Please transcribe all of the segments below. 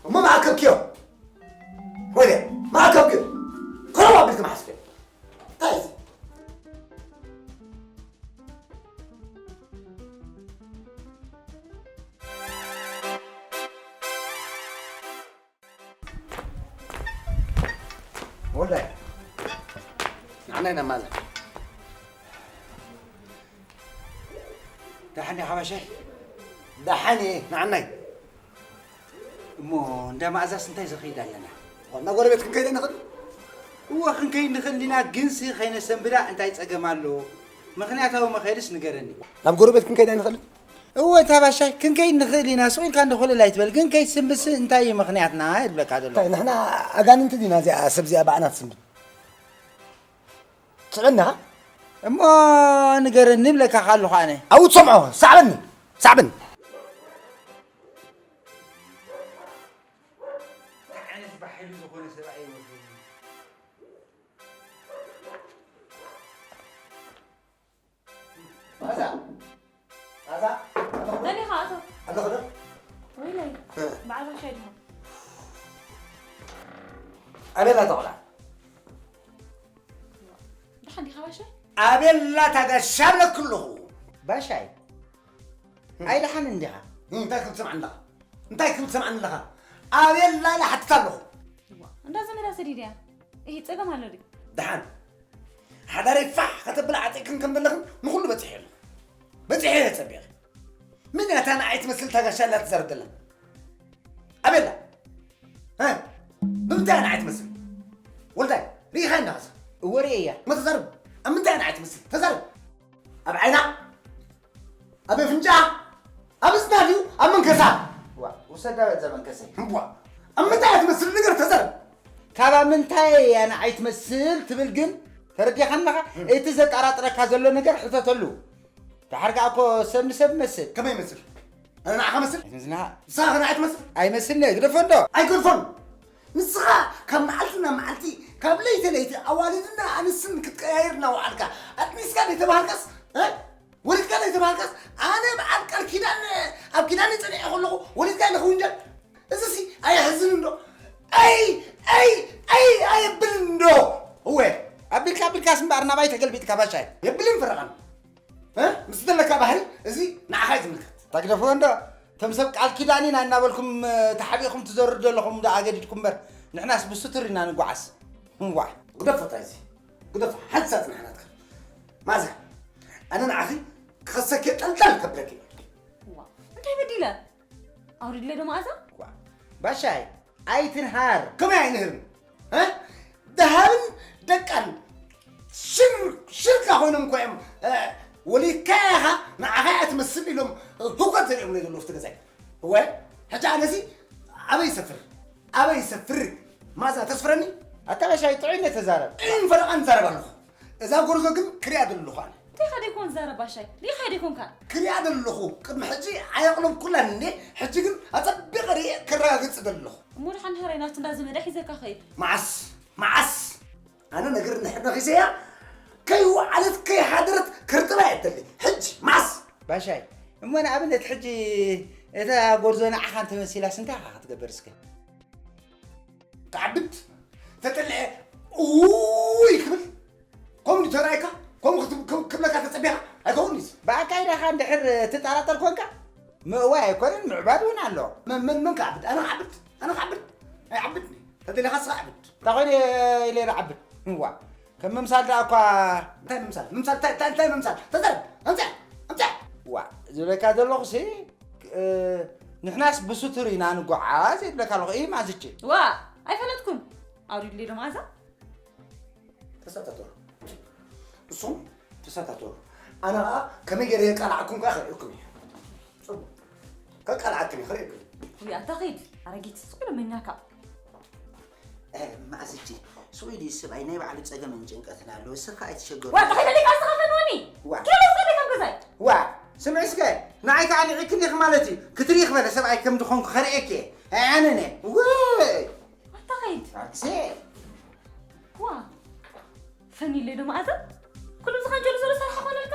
እሞ መኣከብክዮ። ወደ መኣከብክዮ። ኮረባ ኣቢልኪ መሓዝክዮ። እንታይ እዚ? ወልዳይ፣ ንዓናይ ናብ ማዛ። ደሓን ዲኻ ባሻይ? ደሓን እየ፣ ንዓናይ። እሞ እንዳ ማእዛስ እንታይ ዘኸይድ ኣለና? ናብ ጎረቤት ክንከይድ ንኽእል? እወ፣ ክንከይድ ንኽእል ኢና፣ ግንሲ ከይነሰንብዳ እንታይ ጸገም ኣለዎ? ምኽንያታዊ መኸይድስ ንገረኒ። ናብ ጎረቤት ክንከይድ ኣይንኽእልን? እወ፣ እታ ባሻይ፣ ክንከይድ ንኽእል ኢና፣ ስቕ ኢልካ እንዶ ኮለል ኣይትበል፣ ግን ከይትስንብስ እንታይ እዩ ምኽንያትና? ይብለካ ዘሎ። እንታይ፣ ንሕና ኣጋንንቲ ዲና እዚኣ ሰብ እዚኣ ባዕና ትስንብድ? ትስዕበኒ ኢኻ? እሞ ንገረኒ ይብለካ ኣለኹ ኣነ። ኣብኡ ትሰምዖ፣ ሳዕበኒ፣ ሳዕበኒ። እንታይ ዓይነት ባሕሪ ዝኾነ ሰብኣይ ይወደኒ? ኣዛ፣ ኣዛ፣ መን ኢኻ ኣቶ? ኣለኹ ዶ? ወይለይ፣ እ። በዓል ባሻይ ድኻ? ኣበላ ተቑላ። ደሓን ዲኻ ባሻይ? ኣቤላ ታጋሻ ኣለኩ ኣለኹ። ባሻይ፣ እ። ኣይደሓን እንዲኻ? እንታይ ክትብል ትሰምዓኒ ኣለኻ? እንታይ ክትብል ትሰምዓኒ ኣለኻ? ኣቤላ ኢለ ሓትት ኣለኹ። እዋ፣ እንዳ ዘመዳ ሰዲድያ። እሂ፣ ጸገም ኣሎ ድዩ? ደሓን። ሓዳረይ ፋሕ ከተብል ዓጢቕክን ከም ዘለኽን ንኹሉ በጺሐ ኣለኹ። በጺሐ እየ ጸቢቐ። ምን እያ እታ ንዓይ ትመስል ታጋሻ ኣላ ትዛረብ ዘላ? ኣቤላ! እ? ብምንታይ እያ ንዓይ ትመስል? ወልዳይ፣ ርኢኻ እንዳ ኸሳ? እወ ርእየያ። እሞ ተዛረብ። ኣብ ምንታይ እያ ንዓይ ትመስል? ተዛረብ። ኣብ ዓይና? ኣብ ኣፍንጫ? ኣብ እዝና ድዩ? ኣብ መንከሳ? ዋ፣ ውሰዳ በዛ መንከሰይ። እምቧ። ኣብ ምንታይ እያ ትመስል? ንገር፣ ተዛረብ። ካብ ኣብ ምንታይ እያ ንዓይ ትመስል ትብል ግን ተረዲኻኒ ኣለኻ? እም። እቲ ዘጠራጥረካ ዘሎ ነገር ሕተተሉ። ደሓር ከኣ እኮ ሰብ ንሰብ ይመስል። ከመይ ይመስል? ኣነ ንዓኻ መስል? ኣይትመስልና። ንስኻ ከ ንዓይ ትመስል? ኣይመስልን እየ፣ ግደፎ እንዶ። ኣይገድፎን። ንስኻ ካብ መዓልቲ ናብ መዓልቲ፣ ካብ ለይቲ ለይቲ ኣዋልድና ኣንስትን ክትቀያየር እናወዓልካ፣ ኣጥኒስካ ዘይተባህልካስ፣ እ? ወሊድካ ዘይተባህልካስ፣ ኣነ በዓል ቃል ኪዳን ኣብ ኪዳን ጸኒዐ ከለኹ ወሊድካ ኢለ ክውንጀል? እዚሲ ኣየሕዝንን ዶ? ኣይ፣ ኣይ፣ ኣይ፣ ኣየብልን ዶ? እወ። ኣቢልካ ኣቢልካስ እምበኣር ናባይ ተገልቢጥካ ባሻይ። የብልን ፈረቓን። እ? ምስ ዘለካ ባህሪ እዚ ንዓኻ እዩ ዝምልከት። ተግደፍዎ እንዶ፣ እቶም ሰብ ቃል ኪዳን ኢና እናበልኩም፣ እ፣ ተሓቢእኩም ትዘሩ ዘለኹም ዶ ኣገዲድኩም እምበር፣ ንሕናስ ብስቱር ኢና ንጓዓዝ። እዋ። ግደፎ እታ እዚ። ግደፎ፣ ሓንሳብ ንሕናትካ። ማዛ፣ ኣነ ንዓኺ ክኸሰኪ ጠልጠል ከብለኪ። እዋ። እንታይ በዲለ? ኣውሪድለ ዶ መኣዛ? እዋ። ባሻይ፣ ኣይትንሃር። ከመይ ኣይንህርን? እ? ደሃብን ደቃን ሽር-፣ ሽርካ ኮይኖም እኮ እዮም፣ እ፣ ወሊድካ ኢኻ፣ ንዓኻ እያ ትመስል ኢሎም፣ እ፣ ህውከት ዘሪኦም ነው ዘለዉ ኣብቲ ገዛይ። እወ፣ ሕጂ ኣነሲ ኣበይ ይሰፍር? ኣበይ ይሰፍር? ማዛ ተስፍረኒ? ኣታ በሻይ ጥዑይ እንደ ተዛረብ። ጥዑይን ፈረቓን እዛረብ ኣለኹ። እዛ ጎርዞ ግን ክሪኣ ዘለኹ ኣነ። እንታይ ኢኻ ደይኮን ዛረብ ባሻይ? ሪኢኻ ደይኮንካ? ክሪኣ ዘለኹ። ቅድሚ ሕጂ ኣየቕለብኩላን እንዴ? ሕጂ ግን ኣጸቢቐ ሪኤ ከረጋግጽ ዘለኹ። እሞ ደሓን ሃረይ ናብቲ እንዳ ዘመዳ ሒዘካ ኸይድ። መዓስ? መዓስ? ኣነ ነገር እንድሕር ነኺሰያ፣ ከይወዓለት ከይሓደረት ከርጥባ እየ እደሊ። ሕጂ፣ መዓስ? ባሻይ፣ እሞ ንኣብነት ሕጂ እታ ጎርዞ ንዓኻ እንተመሲላስ እንታይ ኢኻ ክትገብር እስከ? ክዓብድ፣ ተጠልዐ፣ ኡይ ክብል፣ ከምኡ ድዩ ተራእይካ? ከምኡ ክት-፣ ክብ-፣ ክብለካ ተጸቢኻ? ኣይከውንስ። ብኣካይዳኻ እንድሕር ትጠራጠር ኮንካ፣ ምእዋይ ኣይኮነን፣ ምዕባድ እውን ኣሎ። መን፣ መን፣ መን ክዓብድ? ኣነ ክዓብድ? ኣነ ክዓብድ? ኣይዓብድን እየ። ተደሊኻ ንስኻ ዓብድ። እንታይ ኮይኑ ኢለ ኢለ ዓብድ? እዋ፣ ከም ምምሳል ደኣ እኳ። እንታይ ምምሳል? ምምሳል፣ እንታይ፣ እንታይ፣ እንታይ ምምሳል? ተዛረብ። ኣምጽኣ፣ ኣምጽኣ። ዋ፣ ዝብለካ ዘለኹሲ፣ እ፣ ንሕናስ ብስቱር ኢና ንጓዓዝ ይብለካ ኣለኹ። እይ፣ ማዝቼ። ዋ፣ ኣይፈለጥኩን። ኣውሪድለይ ዶ መኣዛ? ተሳታተሩ። እሱም ተሳታተሩ። ኣነ ኸኣ ከመይ ገይረ የቃልዓኩም ከኣ ከርእየኩም እየ። ጽቡቕ። ከቃልዓኩም እየ፣ ከርእየኩም እየ። ውይ፣ ኣታ ኺድ፣ ኣረጊት፣ ስቕ ኢሉ መኛካ። እ፣ መኣዝጂ፣ ስቕ ኢሉ እዩ ሰብኣይ፣ ናይ ባዕሉ ጸገምን ጭንቀትን ኣለዎ። እስኻ ኣይትሸገሩ። ዋ፣ ኣታ ኺድ፣ ኣታ ኺድ፣ ኣታ ኺድ፣ ዋ። ኪሎ ውሰደለይ ካብ ገዛይ። ዋ፣ ስምዒ እስከ፣ ንዓይ ከኣ ንዒክኒ ኢኺ ማለት እዩ። ክትርኢ ክበለ ሰብኣይ ከም ዝኾንኩ ከርእየኪ እየ። ኣይ፣ ኣነ ነየ። ውይ! ኣታ ኸይድ። ኣክሴ። ዋ፣ ፈኒለይ ዶ መኣዛ? ኩሉ ዝኸንጀሉ ዘሎ ሰላሕ ኾነልካ?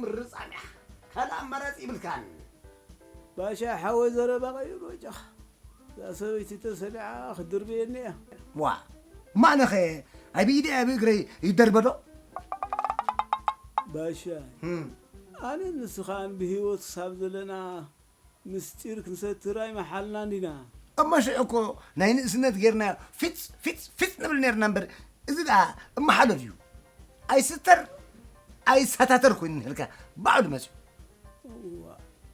ምርጻም ኢኻ። ካልእ ኣማራጺ ይብልካን። ባሻ ሓወይ ዘረባ ቀይሮ ጃኻ። እዛ ሰበይቲ ተሰሚዓ ክትድርብየኒ እያ። ዋ፣ እማ ኣነኸ ኣብ ኢደይ ኣብ እግረይ ይደርበዶ? ባሻ፣ ህም። ኣነ ንስኻን ብህይወት ክሳብ ዘለና ምስጢር ክንሰትር ኣይመሓልናን ዲና? እሞ ሽዑ እኮ ናይ ንእስነት ጌርናዮ ፊጽ፣ ፊጽ፣ ፊጽ ንብል ኔርና እምበር፣ እዚ ደኣ እመሓሎ ድዩ? ኣይስተር፣ ኣይሰታተር ኮይኑ ንህልካ ባዕሉ መጽዩ። እዋ፣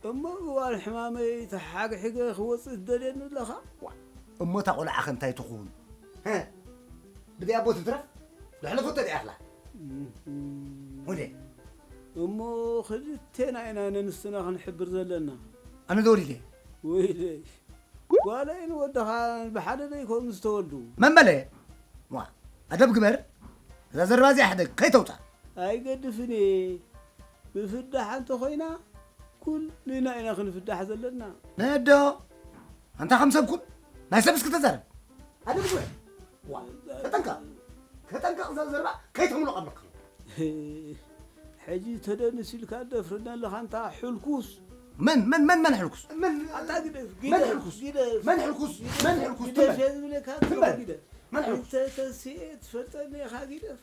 እሞ እዋን ሕማመይ ተሓግሒገ ክወጽእ ትደልየኒ ኣለኻ? ዋ፣ እሞ እታ ቆልዓኸ እንታይ ትኹን? ሀ? ብደይ ኣቦ ትትረፍ? ዘሕለፈቶ ደኣ ይኣኽላ። እህም። ወደ? እሞ ክልቴና ኢና ነንስትና ክንሕብር ዘለና። ኣነ ዶ ወሊደ? ወይለይ። ጓለይን ወድኻን ብሓደ ዶ ይኮኑ ዝተወልዱ? መን በለ? ዋ፣ ኣደብ ግበር። እዛ ዘረባ እዚኣ ሕደግ፣ ከይተውጻ። ኣይገድፍን እየ። ብፍዳሕ እንተኾይና፣ ኩልና ኢና ክንፍዳሕ ዘለና። ነዶ፣ ኣንታ ከም ሰብ ኩን፣ ናይ ሰብ እስኪ ተዛረብ። ኣደብ ግበር። ዋ፣ ተጠንቀቕ። ተጠንቀቕ፣ እዛ ዘረባ ከይተምልቕ ኣለካ። ሕጂ ተደንስ ኢልካ ደፍርና ኣለኻ፣ ኣንታ ሕልኩስ። መን፣ መን፣ መን፣ መን ሕልኩስ? መን፣ ኣታ ግደፍ፣ መን ግደፍ፣ ሕልኩስ? ግደፍ። መን ሕልኩስ? ግደፍ፣ መን ሕልኩስ? ግደፍ ትም በል። እየ ዝብለካ፣ ትም በል። ግደፍ። መን ሕልኩስ? እንተ ተሲኤ ትፈልጠኒ ኢኻ፣ ግደፍ።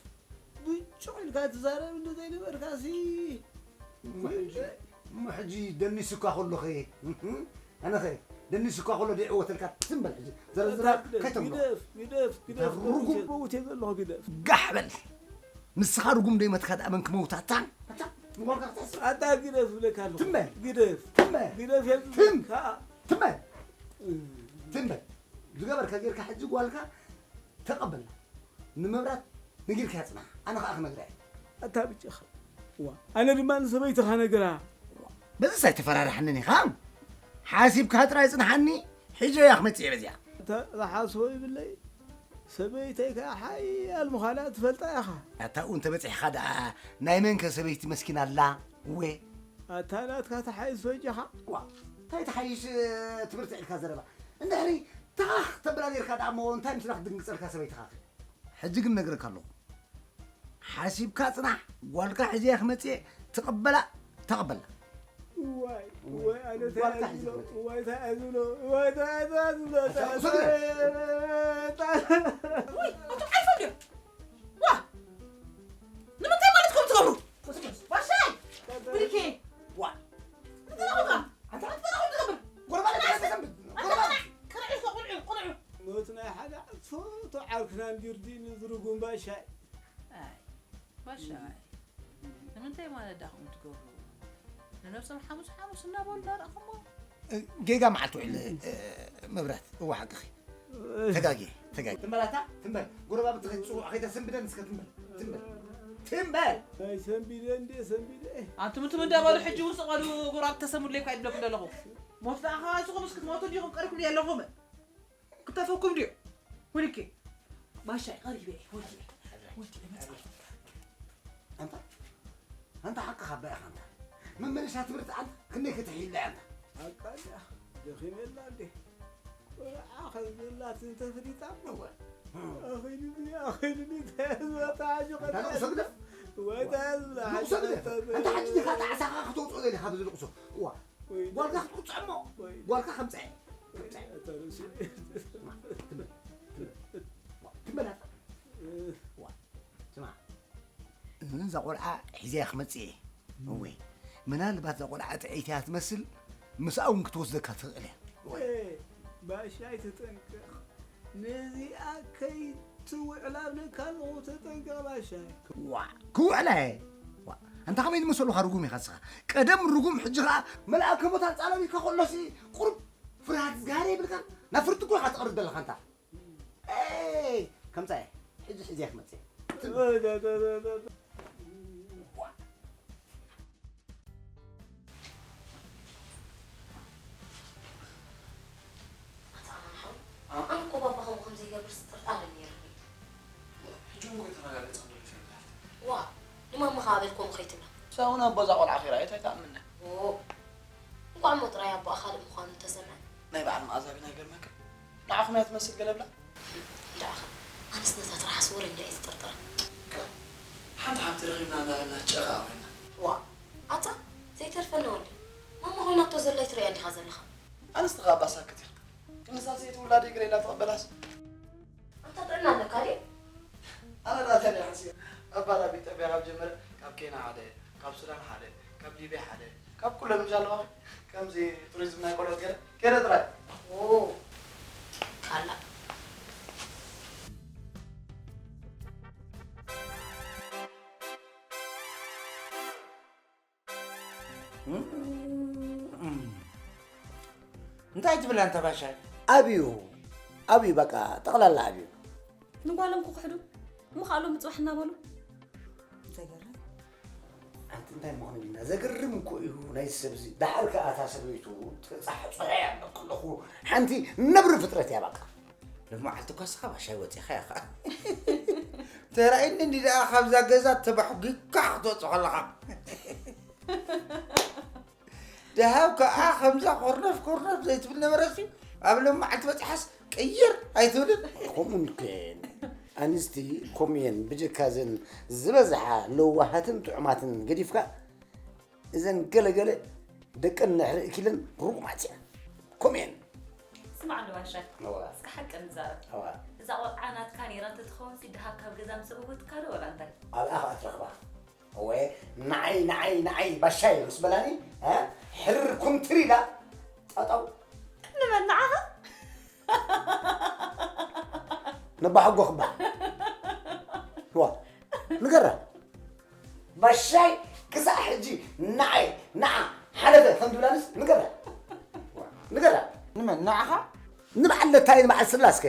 ብጭቕ ኢልካ ትዛረብ እንተዘይነበርካሲ። እሞ ሕጂ፣ እሞ ሕጂ ደኒሱ እኳ ከሎኸ፣ ኣነኸ ደኒሱ እኳ ከሎ ደይዕወተልካ ትም በል ሕጂ። ዘረዝራ ኣታ ግደፍ፣ ከይተምልቕ። ግደፍ፣ ግደፍ፣ ግደፍ፣ እታ ርጉም። መውት እየ ዘለኹ፣ ግደፍ። ጋሕ በል። ንስኻ ርጉም ደይመትካ ደኣ መን ክመውታ? ኣታ፣ ኣታ፣ ንጓልካ ክትሕስብ። ኣታ ግደፍ እብለካ ኣለኹ። ትም በል። ግደፍ። ትም በል። ግደፍ እየ ትም። ዝብለካ። ትም በል። ትም በል። ዝገበርካ ጌርካ ሕጂ ጓልካ ተቐበላ። ንመብራት ነጊርካያ ጽናሕ። ኣነ ኸኣ ክነግራ እየ። ኣታ ብጭኻ። ዋ፣ ኣነ ድማ ንሰበይትኻ ነግራ። በዚስ ኣይተፈራርሓንን ኢኻ። ሓሲብካ ጥራይ ጽንሓኒ፣ ሕጂ እያ ክመጽእ እየ በዚኣ። ኣታ ዝሓስቦ ይብለይ። ሰበይተይ ከኣ ሓያል ምዃና ትፈልጣ ኢኻ። ኣታ ኣብኡ እንተበጺሕኻ ደኣ ናይ መን ከ ሰበይቲ መስኪና ኣላ? ወ። ኣታ ናትካ ተሓይሽ ወጀኻ። ዋ፣ እንታይ ተሓይሽ፣ ትምህርቲ ኢልካ ዘረባ። እንድሕሪ ተኻኽ ተብላ ኔርካ ደኣ እሞ እንታይ ምስላ ክትድንግጸልካ ሰበይትኻ? ሕጂ ግን ነግረካ ኣለኹ። ሓሲብካ ጽናሕ፣ ጓልካ ሕጂ እየ ክመጽእ እየ፣ ትቐበላ፣ ተቐበላ። ዋይ፣ ዋይ፣ ኣነ ጓልካ እንታይ ሕጂ ኣዝሎ፣ ክትመጽእ። ዋይ፣ እንታይ ኣዝሎ፣ ዋይ፣ እንታይ ኣዝሎ፣ ኣታ እንታይ ኣዝሎ፣ ቁስል። ዋይ፣ ኣቶም ሓይፎም ድዮም? ዋ! ንምንታይ ማለት ከምኡ ትገብሩ? ቁስል። ባሻይ! ብልኬ! ዋ! እንታይ ኣልካ? ኣንታ እንታይ ትገብር? ጎረባብቲ ኣይተሰንብድ። ኣንታ ጎረባብቲ። ቅንዕ፣ ቅንዕ ኢልካ፣ ቅንዕ፣ ቅንዕ። ሞት ናይ ሓደ ዓርኩ ዓርክና እንዲርዲ ንዝርጉም ባሻይ። ኣይ፣ ባሻይ። ንምንታይ ማለት ዳ ከምኡ ትገብሩ? ንነብሶም ሓሙስ ሓሙስ እናበሉ እናረኣኹሞ። እ፣ ጌጋ መዓልቲ ውዕል፣ እ፣ መብራት፣ እወ ሓቅኺ። ተጋጊ፣ ተጋጊ። ትም በል ኣታ፣ ትም በል። ጎረባብቲ ከይትጽውዕ፣ ከይተሰንብደን እስከ ትም በል፣ ትም በል። ትም በል። ኣይ፣ ሰንቢደ እንዴ፣ ሰንቢደ። ኣንቱም፣ እንቱም እንዳበሉ ሕጂ እውን ስቕ በሉ፣ ጎረባብቲ ተሰንብዱለይ እኳ ይብለኩም ዘለኹ። ሞት ደኣ ኸዓ ንስኹም እስኪ ትሞቱ ዲኹም ቀሪብኩም ኣለኹም? ክተፈኩም ድዩ? ወልኬ፣ ባሻይ፣ ቀሪበ እየ፣ ወዲ፣ ወዲ፣ መጽእ። ኣንታ፣ ኣንታ ሓቅኻ እባ ኢኻ ኣንታ። መመለሻ ትምህርቲ ኣንታ፣ ክንደይ ከተሕይላ ኣንታ። ሓቃ እንድያ፣ ደኺመላ እንዴ። ቆልዓ ከም ዘላት እንተፍሊጣ እሞ። እወ። ኣኺሉኒ፣ ኣኺሉኒ፣ ተያዝባ፣ ተዓሺቐ። ኣንታ ልቕሶ ግደፍ። ወታ ዝብላ ንቑሶ ግደፍ። ሓቂ ኣንታ ሓቂ ዲኻ፣ ጣዕሳኻ ክተውፅኦ ደሊኻ፣ በዚ ልቕሶ። እዋ። ወይ ጓልካ ክትቁፅዕ እሞ፣ ወይ ጓልካ ከምፅዐ። ከምፅዐ። ኣታ ርእሲ። ስማ፣ ትም በል። ትም በል። ትም በል ኣታ። እ። ዋ፣ ስማ። እዛ ቆልዓ ሒዘያ ክመፅእ እየ። እወ። ምናልባት እዛ ቆልዓ ጥዕይቲ እያ ትመስል፣ ምስኣ እውን ክትወስደካ ትኽእል እያ። እወ። እ፣ ባሻይ ተጠንቀቕ። ነዚኣ ከይትውዕላ እብለካ ኣለኹ፣ ተጠንቀቕ ባሻይ። ዋ፣ ክውዕላ እየ። ዋ፣ ኣንታ ከመይ ዝመሰሉኻ ርጉም ኢኻ ንስኻ። ቀደም ርጉም፣ ሕጂ ኸኣ መልኣከ ሞት ኣንጻላልዩካ ከሎሲ ቁሩብ ፍርሃት እግዚኣብሔር የብልካን? ናብ ፍርዲ እኮ ኢኻ ትቐርብ ዘለኻ ኣንታ። ኤይ፣ ከምጻ እየ። ሕጂ ሕዚ እየ ክመጽእ። ኣታ ኣማን ሓወይ፣ ኣነ እኮ ባባ ከምኡ ከም ዘይገብር ጥርጣረ ነይሩኒ። ሕጂ እውን ከይተረጋገጸ እንዶ ይፈልጥ። ዋ፣ ንማማ ከኣ በል ከምኡ ከይትብላ። ንሳ እውን ኣቦ እዛ ቆልዓ ከይረኣየት ኣይትኣምንን። ኦ፣ እንቋዕ እሞ ጥራይ ኣቦኣ ካልእ ምዃኑ እንተሰምዐ። ናይ በዓል መኣዛ ግን ኣይገርመክን? ንዓኹም እያ ትመስል ገለ ብላ። እንድዓኻ፣ ኣነስ ነታ ትርሓስ ወረኛ እየ ዝጥርጥራ። ሓንቲ ሓብቲ ረኺብና እንዳበልና ጨቓ ኮይና። ዋ፣ ኣታ፣ ዘይተርፈና ወዲ። ማማ ኮይናቶ ዘላ ኣይትርእያን ዲኻ ዘለኻ? ኣነስ ተቓባ ሳክት ኢኻ። ክንሳ ሰይቲ ውላደይ ግረ ኢላ ትቕበላስ። ኣንታ ጥዕና ኣለካ ድዩ? ኣነ ናተይ ሓሲብ። ኣባላ ቤት ጠቢያ ካብ ጀመረ፣ ካብ ኬንያ ሓደ፣ ካብ ሱዳን ሓደ፣ ካብ ሊብያ ሓደ፣ ካብ ኩለን ምሽ ኣለዋ። ከምዚ ቱሪዝም ናይ ቆልዑት ገለ፣ ገለ ጥራይ። ኦ፣ ካላ። እም፣ እንታይ ትብል ኣንታ ባሻይ? ኣብዩ፣ ኣብዩ፣ በቃ፣ ጠቕላላ ኣብዩ። ንጓሎም ክኽሕዱ፣ እሞ ከኣሎም ምጽባሕ እናበሉ። ዘገርም። ኣንቲ እንታይ ምዃኑ ዲና? ዘገርም እኮ እዩ ናይ ሰብ እዚ። ደሓር ከኣ እታ ሰበይቱ ትጻሕጽሖ እያ ኣለኩ ኣለኹ። ሓንቲ ነብሪ ፍጥረት እያ በቃ። ሎማዓልቲ እኳ እስኻ ባሻይ ወጺኻ ኢኻ። ተራእየኒ እንዲ ደኣ ካብዛ ገዛ ተባሕጒግካ ክትወጽእ ከለኻ። ደሃብ ከኣ ከምዛ ኮርነፍ ኮርነፍ ዘይትብል ነበረሲ፣ ኣብ ሎማዓልቲ በጺሓስ ቅይር ኣይትብልን? ከምኡ እንከን ኣንስቲ ከምኡ እየን፣ ብጀካ እዘን ዝበዝሓ ለዋሃትን ጥዑማትን ገዲፍካ፣ እዘን ገለገለ ደቀን ንሕርእ ኪለን ርጉማት እየን። ከምኡ እየን። ስማዕ እንዶ ባሻይ፣ እዋ። እስከ ሓቂ ንዛረብ። እዋ። እዛ ቆልዓ ናትካ ነይራ እንተትኸውንሲ፣ ደሃብ ካብ ገዛ ምስ ኣእወትካ ዶ ወላ እንታይ? ኣብኣ ኸኣ ትረኽባ። እወ፣ ንዓይ፣ ንዓይ፣ ንዓይ ባሻይ ምስ በላኒ፣ እ፣ ሕርር ኩምትር ኢላ ጠጠው። ንመን ንዓኻ? ነባሕጎ ክበሃል። ዋ፣ ንገራ። ባሻይ ክሳዕ ሕጂ ንዓይ፣ ንዓ፣ ሓለፈ ከም ትብላንስ ንገራ። ንገራ። ንመን? ንዓኻ? ንበዓል ለታይ ንበዓል ስላስከ?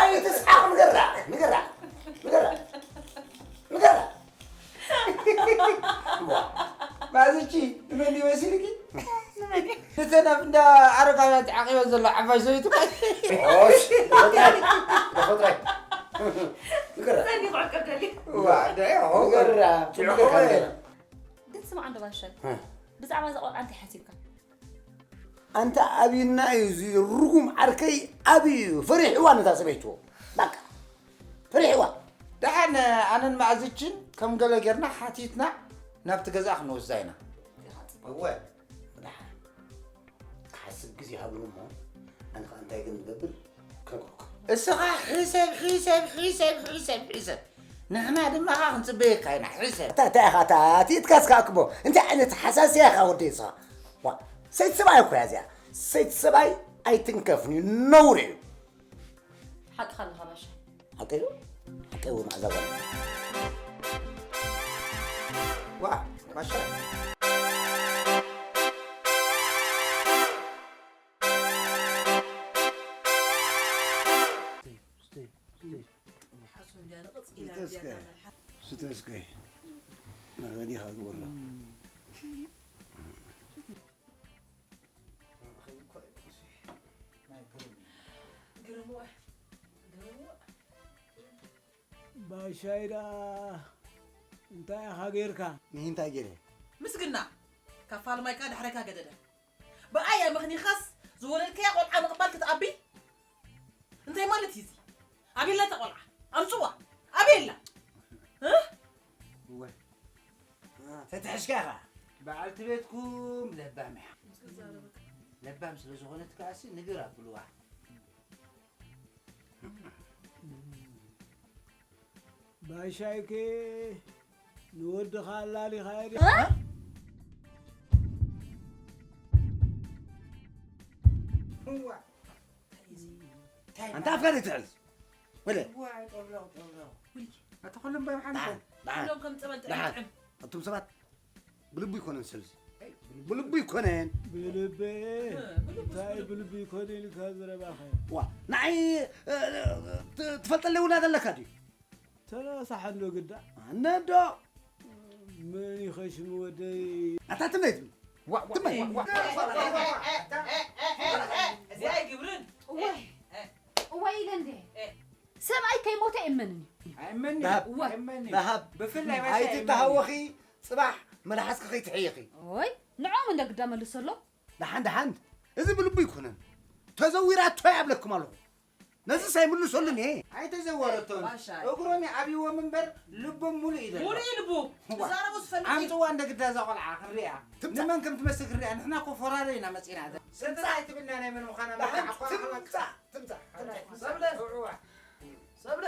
ኣይትስሓቕ፣ ንገራ፣ ንገራ፣ ንገራ፣ ንገራ። ዋ፣ ማዝቺ፣ ንመን እዩ መሲልኪ? ንመን እዩ? ንተን ኣብ እንዳ ኣረጋውያን ተዓቂበን ዘሎ ዓባይ ሰበይቲ እኮ። ኦሽ፣ ተፈጥራይ፣ ተፈጥራይ። ንገራ። ዘኒ ክዕቀብ ደልዩ። ዋ፣ እንታይ ይኸውን? ንገራ። ይዕቆብ። ንገራ። ግን ስማዕ እንዶ ባሻይ፣ እ። ብዛዕባ እዛ ቆልዓ እንታይ ሓሲብካ? ኣንታ ኣብዩና እዩ፣ እዚ ርጉም ዓርከይ ኣብዩ እዩ። ፈሪሕዋ ነታ ሰበይቱ። በቃ፣ ፈሪሕዋ። ደሓን ኣነን መኣዝችን ከም ገለ ጌርና ሓቲትና ናብቲ ገዛ ክንወስዳ ኢና። እወ፣ ደሓን። ክሓስብ ግዜ ሃብሉ እሞ፣ ኣነ ኸኣ እንታይ ግን ንገብር? ከንቅርኩ። እስኻ ሕሰብ፣ ሕሰብ፣ ሕሰብ፣ ሕሰብ፣ ሕሰብ። ንሕና ድማ ኸኣ ክንጽበየካ ኢና፣ ሕሰብ። እታ፣ እታ ኢኻ፣ እታ፣ ኣቲትካስ ከኣ ክቦ። እንታይ ዓይነት ሓሳስያ ኢኻ ወደይ እስኻ? ዋ፣ ሰይቲ ሰብኣይ እኮ እያ እዚኣ። ሰይቲ ሰብኣይ ኣይትንከፍን እዩ፣ ነውሪ እዩ። ሓቅኻ ኣለኻ ባሻ። ሓቀይ ዶ? ሓቀይ እውን ኣዛዛሚ። ዋ፣ ባሻ። ስተ እስከ። ናበዲኻ ግበሮ። ባሻይ ደኣ እንታይ ኢኻ ጌርካ? ንሂ እንታይ ጌረ? ምስግና፣ ካብ ፋልማይካ ዳሕረካ ገደደ። ብኣይ ኣመኽኒኻስ ዝወለድካያ ቆልዓ ምቕባል ክትኣቢ? እንታይ ማለት እዩ እዚ? ኣበይ ኣላ እታ ቆልዓ? ኣምጽዋ። ኣበይ ኣላ? እ? እወ። እ፣ ተትሕዝካ ኢኻ። በዓልቲ ቤትኩም ለባም እያ። ለባም ስለ ዝኾነት ከኣሲ ንግር ኣብልዋ። ባሻይከ ንወድኻ ኣላሊኻዮ ዲኻ? እ? እዋ። እንታይ ኣንታ ኣፍካ ዘይትሕዝ? ወለ። እዋ፣ ጠብለው፣ ጠብለው። ኣታ ኩሎም ባይ መሓመድ። ደሓን፣ ደሓን። ኩሎም ከም ጸበል ደሓን። ጥዕም። ኣቱም ሰባት ብልቡ ይኮነን ሰብዚ። ብልቡ ይኮነን። ብልበ እንታይ ብልቡ ይኮነ ኢልካ ዝረባኸ? ዋ ንዓይ ትፈልጠለይ እውን ኣለካ ድዩ? ተረሳሐ እንዶ ግዳ ኣነ ዶ? መን ይኸሽም ወደይ? ኣታ ትመይ ትብል። ዋ ዋ ትመይ። ዋ ዋ። እዚኣ ግብርን እወይ እወይ ኢለ እንደ ሰብኣይ ከይሞተ እመንን እዩ። ኣይመን እወይ። ኣይመን። ዳሃብ ብፍላይ ኣይትተሃወኺ። ጽባሕ መልሓስኪ ከይትሕይኺ። ወይ ንዖም እንደ ግዳ መልሰሎ። ደሓን ደሓን። እዚ ብልቡ ይኩነን ተዘዊራቶ ይኣብለኩም ኣለኹ። ነዚ ሳይምልሰሉን እየ። ኣይተዘወረቶን እግሮም ይኣብይዎም እምበር ልቦም ሙሉእ እዩ ዘሎ። ሙሉእ እዩ ልቡ። እዋ። ዝዛረቦ ዝፈልጥ እዩ። ኣምፅዋ እንደ ግዳ እዛ ቆልዓ ክንሪኣ። ትምፃእ። ንመን ከም ትመስል ክንሪኣ። ንሕና እኮ ፈራዶ ኢና መፂና። ስንፃ ኣይትብልና ናይ መን ምዃና ደሓን መርዳእ እኳ ትምፃእ ትምፃእ ትምፃእ። ሰብለ። እዋ። ሰብለ።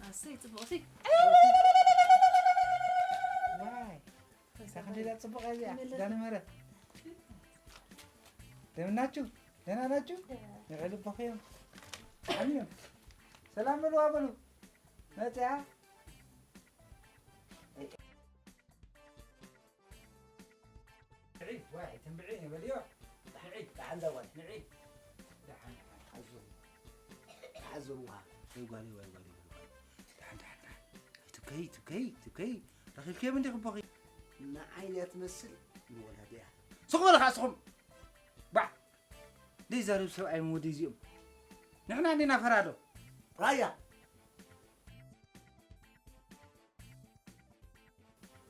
ኣሰይ ጽቡቕቲ። ዋይ፣ እዛ ክንደይ እዛ ጽቡቕ እዚኣ፣ ይመለስ። ዳነ ምህረት። እንደምን ናችሁ? ደህና ናችሁ? ደህና። ንዕሊ ቦኽዮም። ኣሚኖም። ሰላም በልዋ በሉ። መጽያ። ንዒ፣ ዋይ፣ ትንብዒ ንበልዮ። ንዒ፣ ደሓን እዛ ጓል። ንዒ። ደሓን፣ ደሓን። ተዓዘቡ። ተዓዘቡዋ። ወይ ጓለይ፣ ወይ ጓለይ፣ ወይ ጓለይ። ደሓን፣ ደሓን፣ ደሓን። ትብከይ፣ ትብከይ፣ ትብከይ። ረኺብክዮም እንዲኹም ቦኺ። ንዓይ እያ ትመስል ንወላዲኣ። ስቕ በሉ ኸዓ ንስኹም። ባዕ። ዘይዛረብ ሰብኣይ ምወደይ እዚኦም። ንሕና እንዲና ፈራዶ። ራያ።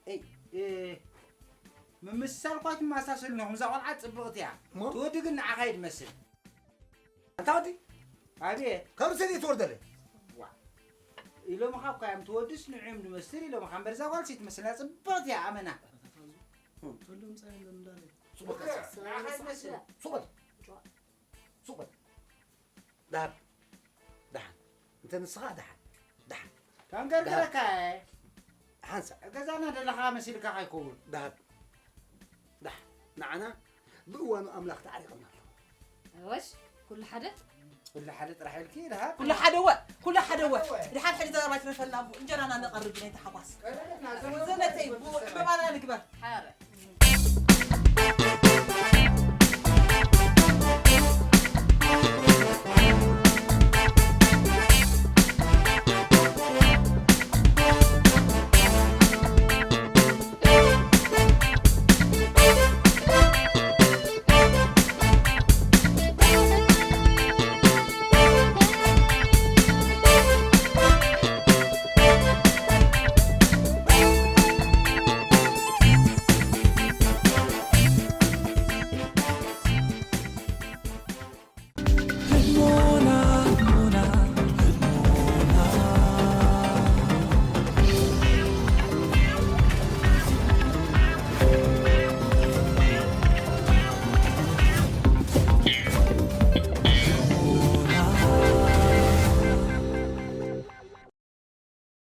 ኤይ፣ እ፣ ምምስሳል እኳ ኣይትመሳሰሉን ኢኹም። እዛ ቆልዓ ጽብቕቲ እያ። እሞ? ትወዲ ግን ንዓኻ እዩ ትመስል። ኣንታ ወዲ? ኣቤት። ካብ ርእሰይ ዘይትወርደለይ። ዋ። ኢሎምኻ እኳ እዮም ትወድስ ንዕኦም ዝመስል ኢሎምኻ። እምበር እዛ ጓልሲ ትመስልና ጽብቕቲ እያ፣ ኣመና። ተሎም ጻይ እንዳለ። ጽቡቕ። ንዓኻ እዩ ትመስል። ሱቕ በል። ሱቕ በል። ደሃብ። ደሓን። እንተ ንስኻ ደሓን። ደሓን። ከንገርግረካ እየ። ሓንሳእ። ገዛና ደለኻ መሲልካ ከይከውን። ደሃብ። ደሓን። ንዓና ብእዋኑ ኣምላኽ ተዓሪቕና ኣሎ። እወሽ፣ ኩሉ ሓደ? ኩሉ ሓደ ጥራሕ ኢልኪ ደሃብ? ኩሉ ሓደ ወ፣ ኩሉ ሓደ ወ። ደሓን ሕጂ ዘረባ ይትረፈልና እሞ እንጀራና ነቐርብ ናይ ተሓጓስ። ቀለልና ዘመን ዘመተይ፣ ዘመን ዕምባባና ንግበር። ሓረ።